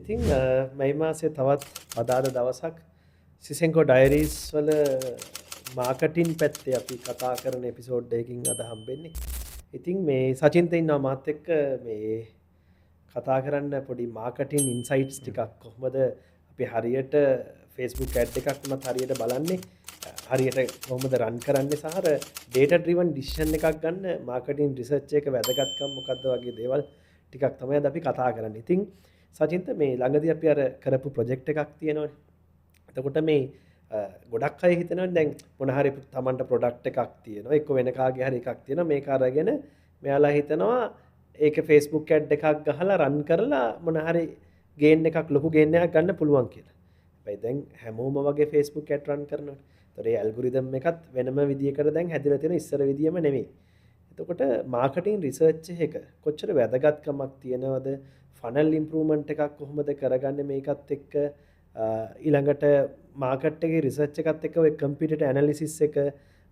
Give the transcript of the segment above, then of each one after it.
ඉතින් මැයි මාසයේ තවත් අදාළ දවසක් සිසෙන්කෝ ඩයරීස් වල මාකටින් පැත්තේ අපි කතා කරන එපිසෝඩ් එකකින් අද හම්බෙන්නේ. ඉතින් මේ සචින්ත ඉන්නවා මාත් එක්ක මේ කතා කරන්න පොඩි මාකටින් ඉන්සයිට්ස් ටිකක්, කොහොමද අපි හරියට Facebook ad එකක් වුණත් හරියට බලන්නේ, හරියට කොහොමද රන් කරන්නේ සහ අර ඩේටා ඩ්‍රිවන් ඩිසිෂන් එකක් ගන්න මාකටින් රිසර්ච් එක වැදගත්කම මොකද්ද වගේ දේවල් ටිකක් තමයි අද අපි කතා කරන්නේ. ඉතින් සචින්ත, මේ ළඟදී අපි අර කරපු ප්‍රොජෙක්ට් එකක් තියෙනවනේ. එතකොට මේ ගොඩක් අය හිතනවා දැන් මොන හරි තමන්ට ප්‍රොඩක්ට් එකක් තියෙනවා, එක්ක වෙන කාගේ හරි එකක් තියෙනවා, මේක අරගෙන මෙයාලා හිතනවා ඒක Facebook ad එකක් ගහලා රන් කරලා මොන හරි ගේන් එකක්, ලොකු ගේන් එකක් ගන්න පුළුවන් කියලා. හැබැයි දැන් හැමෝම වගේ Facebook ad රන් කරනවනේ. ඒතර ඒ ඇල්ගොරිතම් එකත් වෙනම විදියකට දැන් හැදිලා තියෙන, ඉස්සර විදියම නෙමෙයි. එතකොට මාකටිං රිසර්ච් එක කොච්චර වැදගත්කමක් තියෙනවද? ෆනල් ඉම්ප්‍රූව්මන්ට් එකක් කොහොමද කරගන්නේ මේකත් එක්ක? ඊළඟට මාකට් එකේ රිසර්ච් එකත් එක්ක ඔය කම්පියුටර් ඇනලිසිස් එක,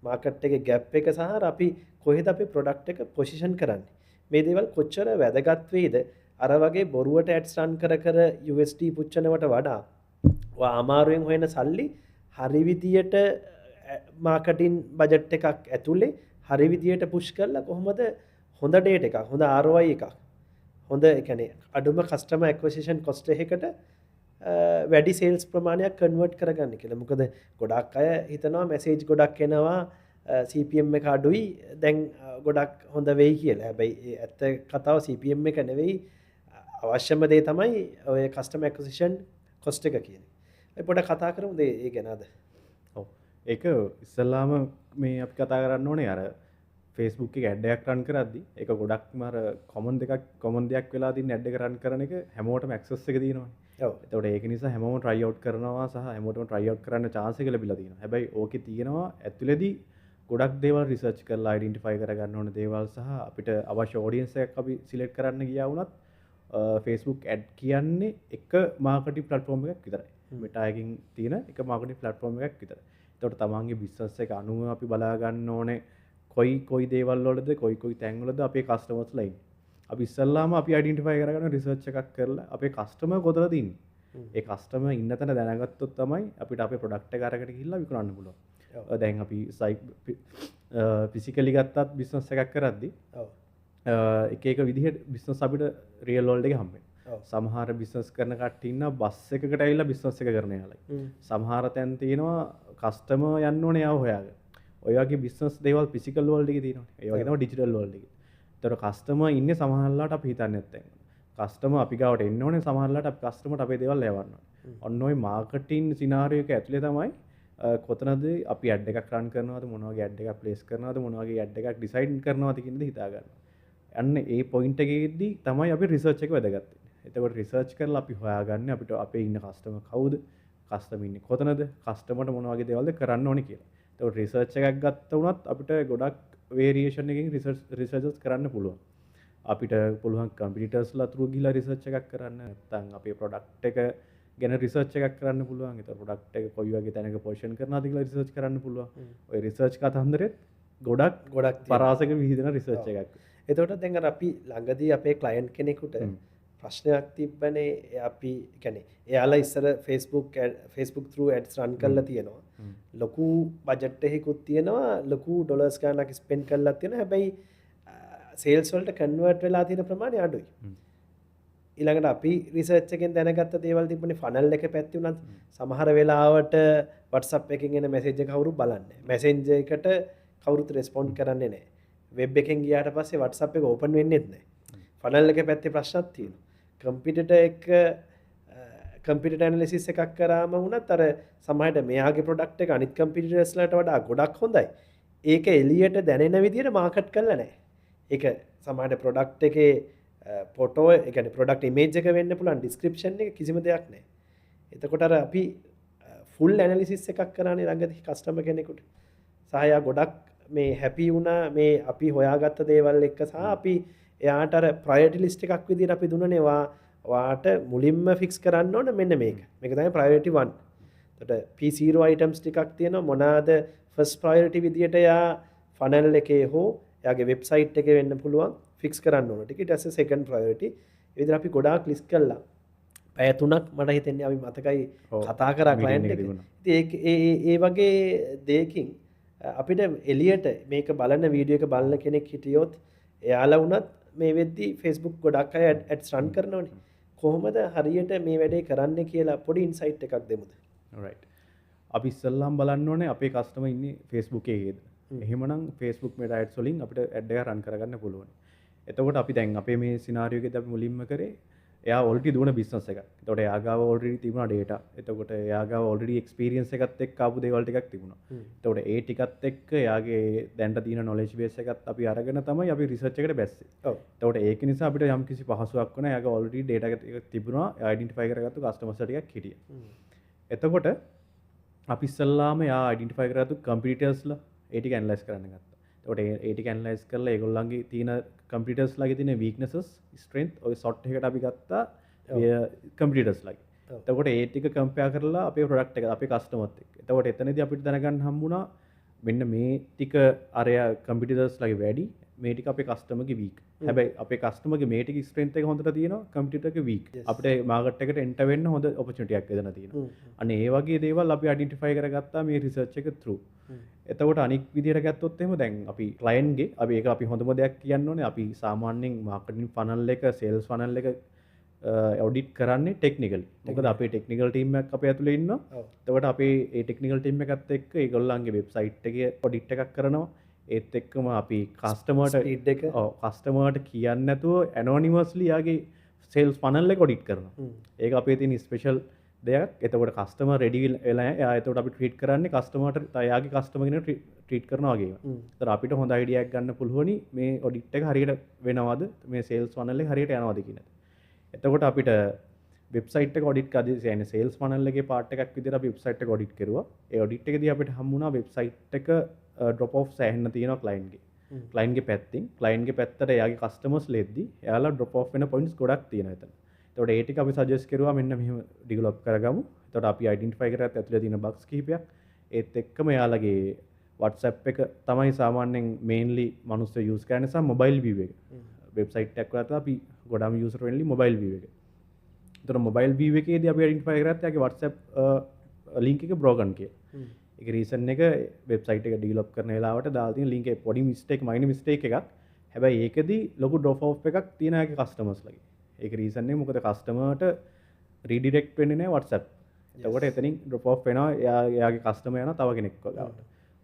මාකට් එකේ ගැප් එක සහ අපි කොහෙද අපේ ප්‍රොඩක්ට් එක පොසිෂන් කරන්නේ, මේ දේවල් කොච්චර වැදගත් වෙයිද? අර වගේ බොරුවට ඇඩ්ස් රන් කර කර USD පුච්චනවට වඩා ඔයා අමාරුවෙන් හොයන සල්ලි හරි විදියට මාකටිං බජට් එකක් ඇතුලේ හරි විදියට පුෂ් කරලා කොහොමද හොඳ ඩේටා එකක්, හොඳ ROI එකක්, හොඳ ඒ කියන්නේ අඩුම කස්ටමර් ඇක්විසිෂන් කොස්ට් එකකට වැඩි සේල්ස් ප්‍රමාණයක් කන්වර්ට් කරගන්න කියලා. මොකද ගොඩක් අය හිතනවා මැසේජ් ගොඩක් එනවා, CPM එක අඩුයි, දැන් ගොඩක් හොඳ වෙයි කියලා. හැබැයි ඒ ඇත්ත කතාව CPM එක නෙවෙයි, අවශ්‍යම දේ තමයි ඔය කස්ටමර් ඇක්විසිෂන් කොස්ට් එක කියන්නේ. අපි පොඩ්ඩක් කතා කරමුද ඒ ගැන අද? ඔව්. ඒක ඉස්සල්ලාම මේ අපි කතා කරන්න ඕනේ අර Facebook එක ඇඩ් එකක් රන් කරද්දි ඒක ගොඩක්ම අර කොමන් දෙකක්, කොමන් දෙයක් වෙලා තියෙන ඇඩ් එක රන් කරන එක හැමෝටම ඇක්සස් එක තියෙනවානේ. එතකොට ඒක නිසා හැමෝම try out කරනවා සහ හැමෝටම try out කරන්න chance එක ලැබිලා තියෙනවා. හැබැයි ඕකේ තියෙනවා ඇතුළේදී ගොඩක් දේවල් රිසර්ච් කරලා අයිඩෙන්ටිෆයි කරගන්න ඕන දේවල් සහ අපිට අවශ්‍ය ඔඩියන්ස් එකක් අපි සිලෙක්ට් කරන්න ගියා වුණත් Facebook ad කියන්නේ එක මාකටිං ප්ලැට්ෆෝම් එකක් විතරයි. මෙටා එකකින් තියෙන එක මාකටිං ප්ලැට්ෆෝම් එකක් විතරයි. එතකොට තමන්ගේ බිස්නස් එක අනුව අපි බලා ගන්න ඕනේ කොයි කොයි දේවල් වලද, කොයි කොයි තැන් වලද අපේ කස්ටමර්ස්ලා ඉන්නේ. අපි ඉස්සල්ලාම අපි අයිඩෙන්ටිෆයි කරගන්න රිසර්ච් එකක් කරලා අපේ කස්ටමර් කොතනද ඉන්නේ. ඒ කස්ටමර් ඉන්න තැන දැනගත්තොත් තමයි අපිට අපේ ප්‍රොඩක්ට් එක අරගෙන ගිහිල්ලා විකුණන්න පුළුවන්. දැන් අපි ෆිසිකලි ගත්තත් බිස්නස් එකක් කරද්දි එක එක විදිහට බිස්නස් අපිට රියල් වර්ල්ඩ් එකේ හම්බ වෙනවා. සමහර බිස්නස් කරන කට්ටිය ඉන්නවා බස් එකකට ඇවිල්ලා බිස්නස් එක කරන යාළුවෝ. සමහර තැන් තියෙනවා කස්ටමර් යන්න ඕනේ යාව හොයාගෙන. ඔය වගේ බිස්නස් දේවල් ෆිසිකල් වර්ල්ඩ් එකේ තියෙනවනේ. ඒ වගේ තමයි ඩිජිටල් වර්ල්ඩ් එකේ. ඒතර කස්ටමර් ඉන්නේ සමහර වෙලාවට අපි හිතන්නේ නැත්තම්. කස්ටමර් අපි ගාවට එන්න ඕනේ, සමහර වෙලාවට අපි කස්ටමර්ට අපේ දේවල් යවන්න ඕනේ. ඔන්න ඔය මාකටිං සිනාරියෝ එක ඇතුලේ තමයි කොතනද අපි ඇඩ් එකක් රන් කරනවද, මොන වගේ ඇඩ් එකක් ප්ලේස් කරනවද, මොන වගේ ඇඩ් එකක් ඩිසයින් කරනවද කියන දේ හිතා ගන්න. අන්න ඒ පොයින්ට් එකේදී තමයි අපි රිසර්ච් එක වැදගත් වෙන්නේ. එතකොට රිසර්ච් කරලා අපි හොයාගන්නේ අපිට අපේ ඉන්න කස්ටමර් කවුද, කස්ටමර් ඉන්නේ කොතනද, කස්ටමර්ට මොන වගේ දේවල්ද කරන්න ඕනේ කියලා. එතකොට රිසර්ච් එකක් ගත්ත වුණත් අපිට ගොඩක් වේරියේෂන් එකකින් රිසර්චස් කරන්න පුළුවන්. අපිට පුළුවන් කම්පියුටර්ස්ලා තුරු ගිහලා රිසර්ච් එකක් කරන්න, නැත්නම් අපේ ප්‍රොඩක්ට් එක ගැන රිසර්ච් එකක් කරන්න පුළුවන්. එතකොට ප්‍රොඩක්ට් එක කොයි වගේ තැනක පොසිෂන් කරනවද කියලා රිසර්ච් කරන්න පුළුවන්. ඔය රිසර්ච් කතන්දරෙත් ගොඩක් ගොඩක් තියෙනවා. පරාසක විහිදෙන රිසර්ච් එකක්. එතකොට දැන් අර අපි ළඟදී අපේ ක්ලයන්ට් කෙනෙකුට ප්‍රශ්නයක් තිබ්බනේ. අපි කියන්නේ එයාලා ඉස්සර Facebook through ads run කරලා තියෙනවා. ලොකු බජට් එකකුත් තියෙනවා, ලොකු ඩොලර්ස් ගාණක් ස්පෙන්ඩ් කරලා තියෙනවා. හැබැයි සේල්ස් වලට කන්වර්ට් වෙලා තියෙන ප්‍රමාණය අඩුයි. ඊළඟට අපි රිසර්ච් එකෙන් දැනගත්ත දේවල් තිබුණේ ෆනල් එක පැත්තේ වුණත් සමහර වෙලාවට WhatsApp එකෙන් එන මැසේජ් එක කවුරුත් බලන්නේ නැහැ. මැසෙන්ජර් එකට කවුරුත් රෙස්පොන්ඩ් කරන්නේ නැහැ. වෙබ් එකෙන් ගියාට පස්සේ WhatsApp එක ඕපන් වෙන්නෙත් නැහැ. ෆනල් එක පැත්තේ ප්‍රශ්නක් තියෙනවා. කම්පියුටර් එක කම්පියුටර් ඇනලිසිස් එකක් කරාම වුණත් අර සමහරට මෙයාගේ ප්‍රොඩක්ට් එක අනිත් කම්පියුටර්ස්ලට වඩා ගොඩක් හොඳයි. ඒක එළියට දැනෙන විදියට මාකට් කරලා නැහැ. ඒක සමහරට ප්‍රොඩක්ට් එකේ ෆොටෝ, ඒ කියන්නේ ප්‍රොඩක්ට් ඉමේජ් එක වෙන්න පුළුවන්, ඩිස්ක්‍රිප්ෂන් එක කිසිම දෙයක් නැහැ. එතකොට අර අපි ෆුල් ඇනලිසිස් එකක් කරානේ ළඟදී කස්ටමර් කෙනෙකුට. සහ එයා ගොඩක් මේ හැපි වුණා මේ අපි හොයාගත්ත දේවල් එක්ක, සහ අපි එයාට අර ප්‍රයොරිටි ලිස්ට් එකක් විදියට අපි දුන්නනේ, ඔයාට මුලින්ම ෆික්ස් කරන්න ඕන මෙන්න මේක. මේක තමයි ප්‍රයොරිටි 1. එතකොට P0 items ටිකක් තියෙනවා, මොනවාද ෆස්ට් ප්‍රයොරිටි විදියට එයා ෆනල් එකේ හෝ එයාගේ වෙබ්සයිට් එකේ වෙන්න පුළුවන් ෆික්ස් කරන්න ඕන ටික. ඊට පස්සේ සෙකන්ඩ් ප්‍රයොරිටි. ඒ විදිහට අපි ගොඩාක් ලිස්ට් කළා. පැය 3ක් මට හිතෙන්නේ අපි මතකයි කතා කරා ක්ලයන්ට් එක. ඉතින් ඒ ඒ වගේ දෙයකින් අපිට එළියට මේක බලන වීඩියෝ එක බලන කෙනෙක් හිටියොත් එයාලා වුණත් මේ වෙද්දි Facebook ගොඩක් අය ඇඩ්ස් රන් කරනවනේ. කොහොමද හරියට මේ වැඩේ කරන්න කියලා පොඩි ඉන්සයිට් එකක් දෙමුද? රයිට්. අපි ඉස්සෙල්ලාම බලන්න ඕනේ අපේ කස්ටමර් ඉන්නේ Facebook එකේද. එහෙමනම් Facebook Meta ads වලින් අපිට ඇඩ් එක රන් කරගන්න පුළුවන්. එතකොට අපි දැන් අපේ මේ සිනාරියෝ එකේදී අපි මුලින්ම කරේ එයා ඔල්රෙඩි දුවන බිස්නස් එකක්. එතකොට එයා ගාව ඔල්රෙඩි තිබුණා ඩේටා. එතකොට එයා ගාව ඔල්රෙඩි එක්ස්පීරියන්ස් එකත් එක්ක ආපු දේවල් ටිකක් තිබුණා. එතකොට ඒ ටිකත් එක්ක එයාගේ දැනට තියෙන නොලෙජ් බේස් එකත් අපි අරගෙන තමයි අපි රිසර්ච් එකට බැස්සේ. එතකොට ඒක නිසා අපිට යම් කිසි පහසුවක් වුණා. එයාගේ ඔල්රෙඩි ඩේටා එකක් තිබුණා. එයා අයිඩෙන්ටිෆයි කරගත්තු කස්ටමර්ස් ටිකක් හිටියා. එතකොට අපි ඉස්සල්ලාම එයා අයිඩෙන්ටිෆයි කරගත්තු කම්පිටිටර්ස්ලා ඒ ටික ඇනලයිස් කරන්න ගත්තා. එතකොට ඒ ටික ඇනලයිස් කරලා ඒගොල්ලන්ගේ තියෙන කම්පියුටර්ස් ලගේ තියෙන වීක්නසස් ස්ට්‍රෙන්ත් ඔය සොට් එකට අපි ගත්තා කම්පියුටර්ස් ලගේ. එතකොට ඒ ටික කම්පෙයාර් කරලා අපේ ප්‍රොඩක්ට් එක අපේ කස්ටමර්ත් එක්ක. එතකොට එතනදී අපිට දැනගන්න හම්බුණා මෙන්න මේ ටික අරයා කම්පියුටර්ස් ලගේ වැඩි, මේ ටික අපේ කස්ටමර්ගේ වීක්. හැබැයි අපේ කස්ටමර්ගේ මේ ටික ස්ට්‍රෙන්ත් එක හොඳට තියෙනවා, කම්පියුටර් එකේ වීක්. අපිට මාකට් එකට එන්ටර් වෙන්න හොඳ ඔපචුනිටි එකක් එතන තියෙනවා. අන්න ඒ වගේ දේවල් අපි අයිඩෙන්ටිෆයි කරගත්තා මේ රිසර්ච් එක ත්‍රූ. එතකොට අනික් විදියට ගත්තොත් එහෙම දැන් අපි ක්ලයන්ට්ගේ අපි ඒක අපි හොඳම දෙයක් කියන්න ඕනේ, අපි සාමාන්‍යයෙන් මාකටිං ෆනල් එක සේල්ස් ෆනල් එක ඔඩිට් කරන්නේ ටෙක්නිකලි. මොකද අපේ ටෙක්නිකල් ටීම් එකක් අපේ ඇතුලේ ඉන්නවා. එතකොට අපි ඒ ටෙක්නිකල් ටීම් එකත් එක්ක ඒගොල්ලන්ගේ වෙබ්සයිට් එකේ ඔඩිට් එකක් කරනවා. ඒත් එක්කම අපි කස්ටමර්ට ස්පීඩ් එක ඔව් කස්ටමර්ට කියන්නේ නැතුව ඇනොනිමස්ලි යාගේ සේල්ස් ෆනල් එක ඔඩිට් කරනවා. ඒක අපේ තියෙන ස්පෙෂල් දෙයක්. එතකොට කස්ටමර් රෙඩි වෙලා එයා එතකොට අපි ට්‍රීට් කරන්නේ කස්ටමර්ට එයාගේ කස්ටමර් කෙනෙක් ට්‍රීට් කරනවා වගේම. ඒතර අපිට හොඳ අයිඩියා එකක් ගන්න පුළුවනි මේ ඔඩිට් එක හරියට වෙනවද, මේ සේල්ස් ෆනල් එක හරියට යනවද කියන එක. එතකොට අපිට වෙබ්සයිට් එක ඔඩිට් කරද්දී කියන්නේ සේල්ස් ෆනල් එකේ පාර්ට් එකක් විදිහට අපි වෙබ්සයිට් එක ඔඩිට් කරුවා. ඒ ඔඩිට් එකේදී අපිට හම්බුණා වෙබ්සයිට් එක ඩ්‍රොප් ඔෆ් සෑහෙන්න තියෙනවා ක්ලයන්ට්ගේ. ක්ලයන්ට්ගේ පැත්තෙන් ක්ලයන්ට්ගේ පැත්තට එයාගේ කස්ටමර්ස් ලෙද්දී එයාලා ඩ්‍රොප් ඔෆ් වෙන පොයින්ට්ස් ගොඩක් තියෙනවා එතන. එතකොට ඒ ටික අපි සජෙස්ට් කරුවා මෙන්න මෙහෙම ඩෙවලොප් කරගමු. එතකොට අපි අයිඩෙන්ටිෆයි කරගත්ත ඇතුලේ තියෙන බග්ස් කිහිපයක්. ඒත් එක්කම එයාලගේ WhatsApp එක තමයි සාමාන්‍යයෙන් මේන්ලි මිනිස්සු යූස් කරන නිසා මොබයිල් විව් එක. වෙබ්සයිට් එකක් වලත් අපි ගොඩාම යූසර් ෆ්‍රෙන්ඩ්ලි මොබයිල් විව් එක. එතකොට මොබයිල් විව් එකේදී අපි අයිඩෙන්ටිෆයි කරගත්තා එයාගේ WhatsApp link එක බ්‍රෝකන් කියලා. ඒක රීසන් එක වෙබ්සයිට් එක ඩෙවලොප් කරන වෙලාවට දාලා තියෙන ලින්ක් එකේ පොඩි මිස්ටේක්, මයිනර් මිස්ටේක් එකක්. හැබැයි ඒකෙදි ලොකු ඩ්‍රොප් ඔෆ් එකක් තියෙන එයාගේ කස්ටමර්ස් ලගේ. ඒක රීසන් එක මොකද කස්ටමර්ට රීඩිරෙක්ට් වෙන්නේ නැහැ WhatsApp. එතකොට එතනින් ඩ්‍රොප් ඔෆ් වෙනවා, එයාගේ කස්ටමර් යනවා තව කෙනෙක් ගාවට.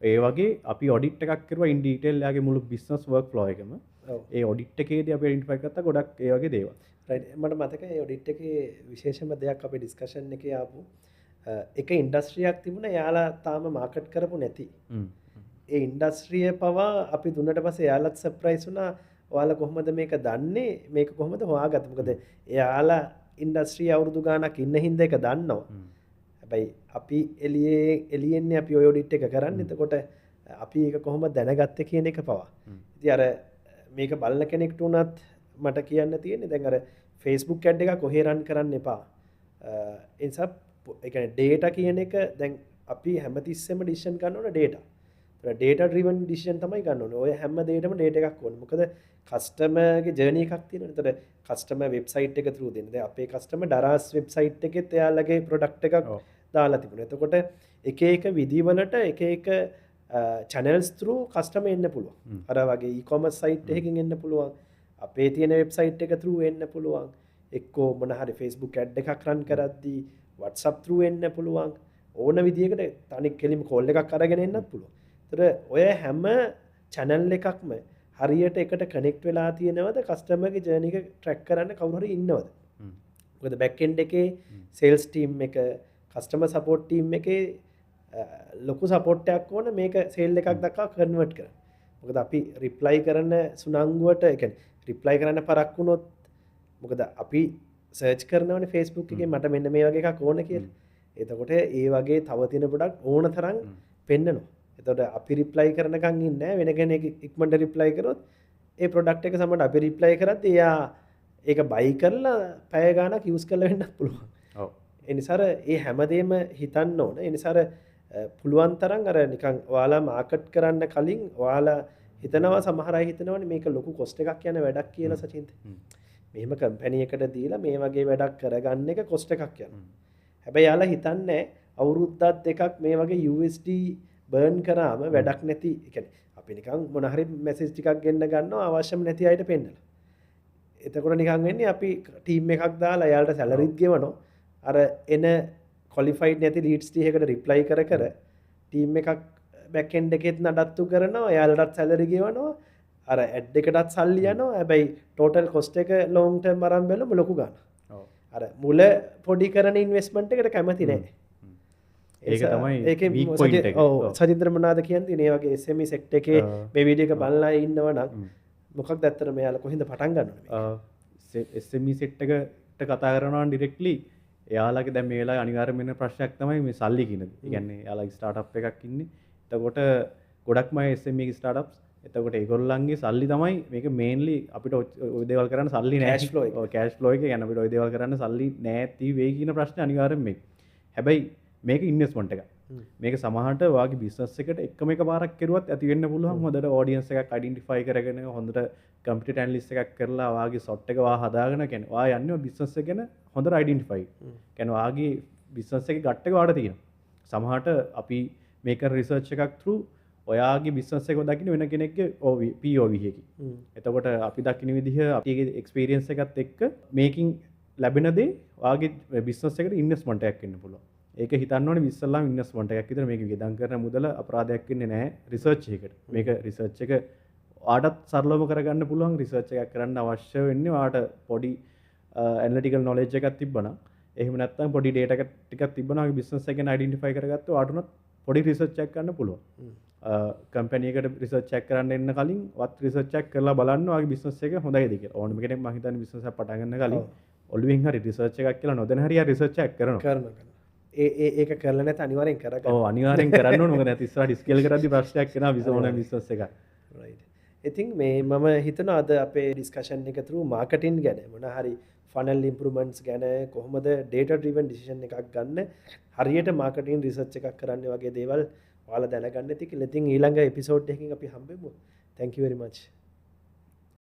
ඒ වගේ අපි ඔඩිට් එකක් කරුවා ඉන් ඩීටේල් එයාගේ මුළු බිස්නස් වර්ක් ෆ්ලෝ එකම. ඒ ඔඩිට් එකේදී අපි අයිඩෙන්ටිෆයි කරත්තා ගොඩක් ඒ වගේ දේවල්. රයිට්. මට මතකයි ඒ ඔඩිට් එකේ විශේෂම දෙයක් අපේ ඩිස්කෂන් එකේ ආපු එක ඉන්ඩස්ට්‍රියක් තිබුණා එයාලා තාම මාකට් කරපු නැති. ඒ ඉන්ඩස්ට්‍රිය පවා අපි දුන්නට පස්සේ එයාලත් සර්ප්‍රයිස් වුණා. ඔයාලා කොහොමද මේක දන්නේ, මේක කොහොමද හොයාගත්තේ? මොකද එයාලා ඉන්ඩස්ට්‍රිය අවුරුදු ගාණක් ඉන්න හින්දා ඒක දන්නවා. හැබැයි අපි එළියෙන්නේ අපි ඔය ඔඩිට් එක කරන්නේ. එතකොට අපි ඒක කොහොමද දැනගත්තේ කියන එක පවා. ඉතින් අර මේක බලන කෙනෙක්ට උනත් මට කියන්න තියෙන්නේ දැන් අර Facebook ad එකක් කොහේ රන් කරන්න එපා. ඒ නිසා ඒ කියන්නේ data කියන එක දැන් අපි හැමතිස්සෙම ඩිසිෂන් ගන්න ඕන data. ඒතර data driven decision තමයි ගන්න ඕනේ. ඔය හැම දෙයකටම data එකක් ඕනේ. මොකද කස්ටමර් ගේ ජර්නි එකක් තියෙනවනේ. ඒතර කස්ටමර් වෙබ්සයිට් එක through දෙන්නේ. දැන් අපේ කස්ටමර් ඩරාස් වෙබ්සයිට් එකෙත් එයාලගේ ප්‍රොඩක්ට් එකක් දාලා තිබුණා. එතකොට එක එක විදිවලට එක එක channels through customer එන්න පුළුවන්. අර වගේ e-commerce site එකකින් එන්න පුළුවන්. අපේ තියෙන වෙබ්සයිට් එක through එන්න පුළුවන්. එක්කෝ මොන හරි Facebook ad එකක් රන් කරද්දී WhatsApp through එන්න පුළුවන්. ඕන විදියකට තනි කෙලිම කෝල් එකක් අරගෙන එන්නත් පුළුවන්. ඒතර ඔය හැම channel එකක්ම හරියට එකට කනෙක්ට් වෙලා තියෙනවද, කස්ටමර් ගේ ජර්නි එක ට්‍රැක් කරන්න කවුරු හරි ඉන්නවද? මොකද බෑක් එන්ඩ් එකේ සේල්ස් ටීම් එක, කස්ටමර් සපෝට් ටීම් එකේ ලොකු සපෝට් එකක් ඕන මේක සේල් එකක් දක්වා කන්වර්ට් කරන්න. මොකද අපි රිප්ලයි කරන සුනංගුවට, ඒ කියන්නේ රිප්ලයි කරන්න පරක් වුණොත්, මොකද අපි සර්ච් කරනවනේ Facebook එකේ මට මෙන්න මේ වගේ එකක් ඕන කියලා. එතකොට ඒ වගේ තව තියෙන ප්‍රොඩක්ට් ඕන තරම් පෙන්නනවා. එතකොට අපි රිප්ලයි කරනකන් ඉන්නේ නැහැ. වෙන කෙනෙක් ඉක්මනට රිප්ලයි කරොත් ඒ ප්‍රොඩක්ට් එක සමහරවිට අපි රිප්ලයි කරද්දී එයා ඒක බයි කරලා පැය ගාණක් යූස් කරලා වෙන්නත් පුළුවන්. ඒ නිසා අර ඒ හැමදේම හිතන්න ඕන. ඒ නිසා අර පුළුවන් තරම් අර නිකන් ඔයාලා මාකට් කරන්න කලින් ඔයාලා හිතනවා, සමහර අය හිතනවනේ මේක ලොකු කොස්ට් එකක් යන වැඩක් කියලා සචින්ත. මෙහෙම කම්පැනි එකට දීලා මේ වගේ වැඩක් කරගන්න එක කොස්ට් එකක් යනවා. හැබැයි යාලා හිතන්නේ අවුරුද්දක් දෙකක් මේ වගේ USD burn කරාම වැඩක් නැති, ඒ කියන්නේ අපි නිකන් මොන හරි මැසේජ් ටිකක් ගෙන්න ගන්නවා අවශ්‍යම නැති අයට පෙන්නලා. එතකොට නිකන් වෙන්නේ අපි ටීම් එකක් දාලා එයාලට සැලරිත් ගෙවනවා. අර එන ක්වොලිෆයිඩ් නැති ලීඩ්ස් ටිකකට රිප්ලයි කර කර ටීම් එකක් බෑක් එන්ඩ් එකෙත් නඩත්තු කරනවා, එයාලටත් සැලරි ගෙවනවා, අර ඇඩ් එකටත් සල්ලි යනවා. හැබැයි ටෝටල් කොස්ට් එක ලොං ටර්ම් අරන් බැලුවම ලොකු ගාණක්. අර මුල පොඩි කරන ඉන්වෙස්ට්මන්ට් එකට කැමති නෑ. ඒක තමයි වීක් පොයින්ට් එක. ඔව් සචින්ද්‍ර මොනවාද කියන්නේ මේ වගේ SME sector එකේ මේ වීඩියෝ එක බලලා ඉන්නවා නම් මොකක්ද ඇත්තට මෙයාලා කොහින්ද පටන් ගන්න ඕනේ මේක? SME sector එකට කතා කරනවා නම් ඩිරෙක්ට්ලි එයාලගේ දැන් මේ වෙලාවේ අනිවාර්යයෙන්ම වෙන ප්‍රශ්නයක් තමයි මේ සල්ලි කියන දේ. ඒ කියන්නේ එයාලගේ ස්ටාර්ට්අප් එකක් ඉන්නේ. එතකොට ගොඩක්ම අය SME ස්ටාර්ට්අප්ස්. එතකොට ඒගොල්ලන්ගේ සල්ලි තමයි මේක මේන්ලි අපිට ඔය දේවල් කරන්න සල්ලි නෑ. කෑෂ් ෆ්ලෝ එක. ඔව් කෑෂ් ෆ්ලෝ එක කියන්නේ අපිට ඔය දේවල් කරන්න සල්ලි නෑ වෙයි කියන ප්‍රශ්නේ අනිවාර්යෙන්ම මේක. හැබැයි මේක ඉන්වෙස්ට්මන්ට් එකක්. මේක සමහරට ඔයාගේ බිස්නස් එකට එකම එක පාරක් කෙරුවත් ඇති වෙන්න පුළුවන්. හොඳට ඔඩියන්ස් එකක් අයිඩෙන්ටිෆයි කරගෙන හොඳට කම්පියුටර් ඇනලිස්ට් එකක් කරලා ඔයාගේ සොට් එක ඔයා හදාගෙන, කියන්නේ ඔයා යන්නේ ඔය බිස්නස් එක ගැන හොඳට අයිඩෙන්ටිෆයි. කියන්නේ ඔයාගේ බිස්නස් එකේ ගට් එක ඔයාට තියෙනවා. සමහරට අපි මේ කරන රිසර්ච් එකක් through ඔයාගේ බිස්නස් එක දකින්න වෙන කෙනෙක්ගේ POV එකකින්. එතකොට අපි දකින්න විදිහ අපේ එක්ස්පීරියන්ස් එකත් එක්ක මේකින් ලැබෙන දේ ඔයාගේ බිස්නස් එකට ඉන්වෙස්ට්මන්ට් එකක් වෙන්න පුළුවන්. ඒක හිතන්න ඕනේ ඉස්සෙල්ලාම ඉන්වෙස්ට්මන්ට් එකක් විතර මේක වියදම් කරන මුදල අපරාධයක් වෙන්නේ නැහැ රිසර්ච් එකකට. මේක රිසර්ච් එක ඔයාටත් සරලවම කරගන්න පුළුවන්. රිසර්ච් එකක් කරන්න අවශ්‍ය වෙන්නේ ඔයාට පොඩි ඇනලිටිකල් නොලෙජ් එකක් තිබ්බනම්, එහෙම නැත්නම් පොඩි ඩේටා එකක් ටිකක් තිබ්බනම් ඔයාගේ බිස්නස් එක ගැන අයිඩෙන්ටිෆයි කරගත්තොත් ඔයාට උනත් පොඩි රිසර්ච් එකක් කරන්න පුළුවන්. කම්පැනි එකට රිසර්ච් එකක් කරන්න එන්න කලින් වත් රිසර්ච් එකක් කරලා බලන්න ඔයාගේ බිස්නස් එක හොඳයිද කියලා. ඕනම කෙනෙක් මං හිතන්නේ බිස්නස් එකක් පටන් ගන්න කලින් ඔළුවෙන් හරි රිසර්ච් එකක් කියලා නොදැන හරි ආ රිසර්ච් එකක් කරනවා. ඒක කරලා නැත්නම් අනිවාර්යෙන් කරගන්න. ඔව් අනිවාර්යෙන් කරන්න ඕන. මොකද නැත්නම් ඉස්සරහට ස්කේල් කරද්දි ප්‍රශ්නයක් එනවා ඕනම බිස්නස් එකක්. රයිට්. ඉතින් මේ මම හිතනවා අද අපේ ඩිස්කෂන් එක through marketing ගැන මොන හරි ෆනල් ඉම්ප්‍රූව්මන්ට්ස් ගැන කොහොමද ඩේටා ඩ්‍රිවන් ඩිසිෂන් එකක් ගන්න, හරියට මාකටිං රිසර්ච් එකක් කරන්න වගේ දේවල් ඔයාලා දැනගන්න ඇති කියලා. ඉතින් ඊළඟ එපිසෝඩ් එකකින් අපි හම්බෙමු. Thank you very much.